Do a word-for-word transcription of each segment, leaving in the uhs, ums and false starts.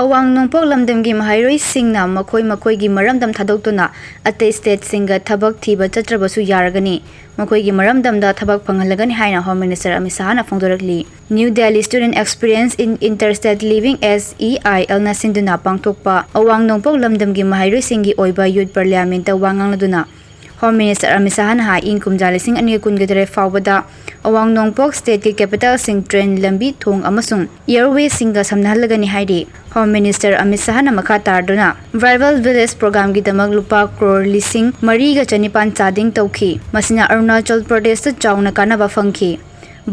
ꯑꯋꯥꯡ ꯅꯣꯡꯄꯣꯛ ꯂꯝꯗꯝꯒꯤ ꯃꯍꯩꯔꯣꯏꯁꯤꯡꯅ ꯃꯈꯣꯏ ꯃꯈꯣꯏꯒꯤ ꯃꯔꯝꯗꯝ ꯊꯥꯗꯣꯛꯇꯨꯅ ꯑꯇꯩ ꯁ꯭ꯇꯦꯠꯁꯤꯡꯒ ꯊꯕꯛ ꯊꯤꯕ ꯆꯠꯇ꯭ꯔꯕꯁꯨ ꯌꯥꯔꯒꯅꯤ, ꯃꯈꯣꯏꯒꯤ ꯃꯔꯝꯗꯝꯗ ꯊꯕꯛ ꯐꯪꯍꯜꯂꯒꯅꯤ ꯍꯥꯏꯅ ꯍꯣꯝ ꯃꯤꯅꯤꯁꯇꯔ ꯑꯃꯤꯠ ꯁꯍꯥꯅ ꯐꯣꯡꯗꯣꯔꯛꯂꯤ꯫ New Delhi Student Experience in Interstate Living, S E I L ꯅ ꯁꯤꯟꯗꯨꯅ ꯄꯥꯡꯊꯣꯛꯄ ꯑꯋꯥꯡ ꯅꯣꯡꯄꯣꯛ ꯂꯝꯗꯝꯒꯤ ꯃꯍꯩꯔꯣꯏꯁꯤꯡꯒꯤ ꯑꯣꯏꯕ ꯌꯨꯠ ꯄꯥꯔꯂꯤꯌꯥꯃꯦꯟꯠꯇ ꯋꯥ ꯉꯥꯡꯂꯗꯨꯅ ꯍꯣꯝ ꯃꯤꯅꯤꯁꯇꯔ ꯑꯃꯤꯠ ꯁꯍꯥꯅ ꯍꯥꯏ, ꯏꯪ ꯀꯨꯝꯖꯥ ꯂꯤꯁꯤꯡ ꯑꯅꯤꯒ ꯀꯨꯟꯒ ꯇꯔꯦꯠ ꯐꯥꯎꯕꯗ ꯑꯋꯥꯡ ꯅꯣꯡꯄꯣꯛ ꯁ꯭ꯇꯦꯠꯀꯤ ꯀꯦꯄꯤꯇꯦꯜꯁꯤꯡ ꯇ꯭ꯔꯦꯟ ꯂꯝꯕꯤ ꯊꯣꯡ ꯑꯃꯁꯨꯡ ꯑꯦꯌꯔꯋꯦꯁꯤꯡꯒ ꯁꯝꯅꯍꯜꯂꯒꯅꯤ ꯍꯥꯏꯔꯤ꯫ ꯍꯣꯝ ꯃꯤꯅꯤꯁꯇꯔ ꯑꯃꯤꯠ ꯁꯍꯥꯅ ꯃꯈꯥ ꯇꯥꯔꯗꯨꯅ ꯚꯥꯏꯕ꯭ꯔꯦꯟꯠ ꯚꯤꯂꯦꯖ ꯄ꯭ꯔꯣꯒ꯭ꯔꯥꯝꯒꯤꯗꯃꯛ ꯂꯨꯄꯥ ꯀ꯭ꯔꯣꯔ ꯂꯤꯁꯤꯡ ꯃꯔꯤꯒ ꯆꯅꯤꯄꯥꯟ ꯆꯥꯗꯤꯡ ꯇꯧꯈꯤ꯫ ꯃꯁꯤꯅ ꯑꯔꯨꯅꯥꯆꯜ ꯄ꯭ꯔꯗꯦꯁꯇ ꯆꯥꯎꯅ ꯀꯥꯟꯅꯕ ꯐꯪꯈꯤ꯫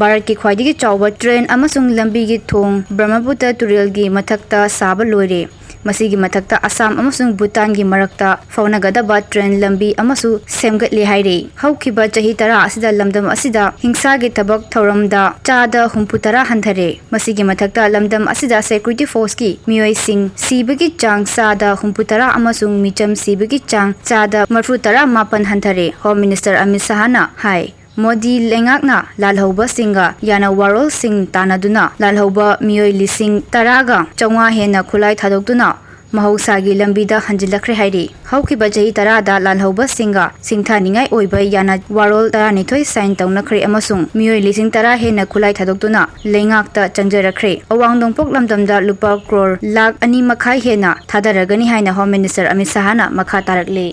ꯚꯥꯔꯠꯀꯤ ꯈ꯭ꯋꯥꯏꯗꯒꯤ ꯆꯥꯎꯕ ꯇ꯭ꯔꯦꯟ ꯑꯃꯁꯨꯡ ꯂꯝꯕꯤꯒꯤ ꯊꯣꯡ ꯕ꯭ꯔꯍꯃꯄꯨꯇ꯭ꯔ ꯇꯨꯔꯦꯜꯒꯤ ꯃꯊꯛꯇ ꯁꯥꯕ ꯂꯣꯏꯔꯦ꯫ ꯃꯁꯤꯒꯤ ꯃꯊꯛꯇ ꯑꯁꯥꯝ ꯑꯃꯁꯨꯡ ꯚꯨꯇꯥꯟꯒꯤ ꯃꯔꯛꯇ ꯐꯥꯎꯅꯒꯗꯕ ꯇ꯭ꯔꯦꯟ ꯂꯝꯕꯤ ꯑꯃꯁꯨ ꯁꯦꯝꯒꯠꯂꯦ ꯍꯥꯏꯔꯤ꯫ ꯍꯧꯈꯤꯕ ꯆꯍꯤ ꯇꯔꯥ ꯑꯁꯤꯗ ꯂꯝꯗꯝ ꯑꯁꯤꯗ ꯍꯤꯡꯁꯥꯒꯤ ꯊꯕꯛ ꯊꯧꯔꯝꯗ ꯆꯥꯗ ꯍꯨꯝꯐꯨ ꯇꯔꯥ ꯍꯟꯊꯔꯦ꯫ ꯃꯁꯤꯒꯤ ꯃꯊꯛꯇ ꯂꯝꯗꯝ ꯑꯁꯤꯗ ꯁꯦꯀ꯭ꯌꯨꯔꯤꯇꯤ ꯐꯣꯔꯁꯀꯤ ꯃꯤꯑꯣꯏꯁꯤꯡ ꯁꯤꯕꯒꯤ ꯆꯥꯡ ꯆꯥꯗ ꯍꯨꯝꯐꯨ ꯇꯔꯥ ꯑꯃꯁꯨꯡ ꯃꯤꯆꯝ ꯁꯤꯕꯒꯤ ꯆꯥꯡ ꯆꯥꯗ ꯃꯔꯐꯨ ꯇꯔꯥ ꯃꯥꯄꯟ ꯍꯟꯊꯔꯦ꯫ ꯍꯣꯝ ꯃꯤꯅꯤꯁꯇꯔ ꯑꯃꯤꯠ ꯁꯍꯥꯅ ꯍꯥꯏ, ꯃꯣꯗꯤ ꯂꯩꯉꯥꯛꯅ ꯂꯥꯜꯍꯧꯕꯁꯤꯡꯒ ꯌꯥꯅ ꯋꯥꯔꯣꯜꯁꯤꯡ ꯇꯥꯟꯅꯗꯨꯅ ꯂꯥꯜꯍꯧꯕ ꯃꯤꯑꯣꯏ ꯂꯤꯁꯤꯡ ꯇꯔꯥꯒ ꯆꯥꯝꯃꯉꯥ ꯍꯦꯟꯅ ꯈꯨꯠꯂꯥꯏ ꯊꯥꯗꯣꯛꯇꯨꯅ ꯃꯍꯧꯁꯥꯒꯤ ꯂꯝꯕꯤꯗ ꯍꯟꯖꯤꯜꯂꯛꯈ꯭ꯔꯦ ꯍꯥꯏꯔꯤ꯫ ꯍꯧꯈꯤꯕ ꯆꯍꯤ ꯇꯔꯥꯗ ꯂꯥꯜꯍꯧꯕꯁꯤꯡꯒ ꯁꯤꯡꯊꯥꯅꯤꯡꯉꯥꯏ ꯑꯣꯏꯕ ꯌꯥꯅ ꯋꯥꯔꯣꯜ ꯇꯔꯥꯅꯤꯊꯣꯏ ꯁꯥꯏꯟ ꯇꯧꯅꯈ꯭ꯔꯦ ꯑꯃꯁꯨꯡ ꯃꯤꯑꯣꯏ ꯂꯤꯁꯤꯡ ꯇꯔꯥ ꯍꯦꯟꯅ ꯈꯨꯠꯂꯥꯏ ꯊꯥꯗꯣꯛꯇꯨꯅ ꯂꯩꯉꯥꯛꯇ ꯆꯪꯖꯔꯛꯈ꯭ꯔꯦ꯫ ꯑꯋꯥꯡ ꯅꯣꯡꯄꯣꯛ ꯂꯝꯗꯝꯗ ꯂꯨꯄꯥ ꯀ꯭ꯔꯣꯔ ꯂꯥꯈ ꯑꯅꯤ ꯃꯈꯥꯏ ꯍꯦꯟꯅ ꯊꯥꯗꯔꯒꯅꯤ ꯍꯥꯏꯅ ꯍꯣꯝ ꯃꯤꯅꯤꯁꯇꯔ ꯑꯃꯤꯠ ꯁꯍꯥꯅ ꯃꯈꯥ ꯇꯥꯔꯛꯂꯤ꯫